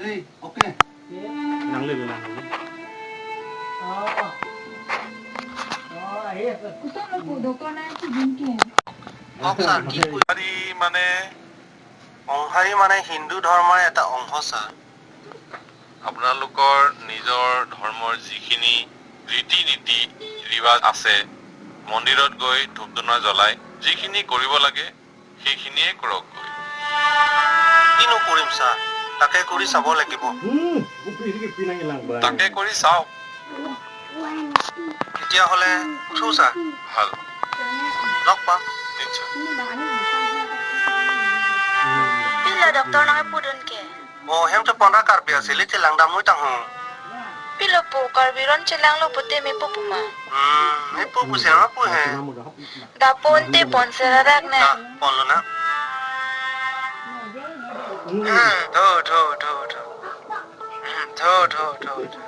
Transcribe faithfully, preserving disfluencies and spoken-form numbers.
Hey, okay. Nangle, nangle. কওক ছাৰ, কি কৰি? অংশাৰী মানে, অংশাৰী মানে হিন্দু ধৰ্মৰ এটা অংশ, ছাৰ। আপোনালোকৰ নিজৰ ধৰ্মৰ যিখিনি ৰীতি নীতি ৰিৱাজ আছে, মন্দিৰত গৈ ধূপ ধূনা জ্বলাই যিখিনি কৰিব লাগে, সেইখিনিয়ে কৰকগৈ। কিনো কৰিম ছাৰ, তাকে কৰি চাব লাগিব। Hmm, upri sige pinang ilang ba. তাকে কৰি চাওক। তেতিয়াহ'লে উঠো ছাৰ। ভাল। লগ পাম। নিশ্চয়। Pilo doctor nang epudun ke? Oh, hem to pondra Karbi asili chelang damnoi tangho. Pilo po Karbi ron chelanglo pote mepo puma. Hmm, mepo pusi ma pu he. Dapon te pon serarak ne. Da, ponlo na. Tho, tho, tho, tho. Tho, tho, tho, tho.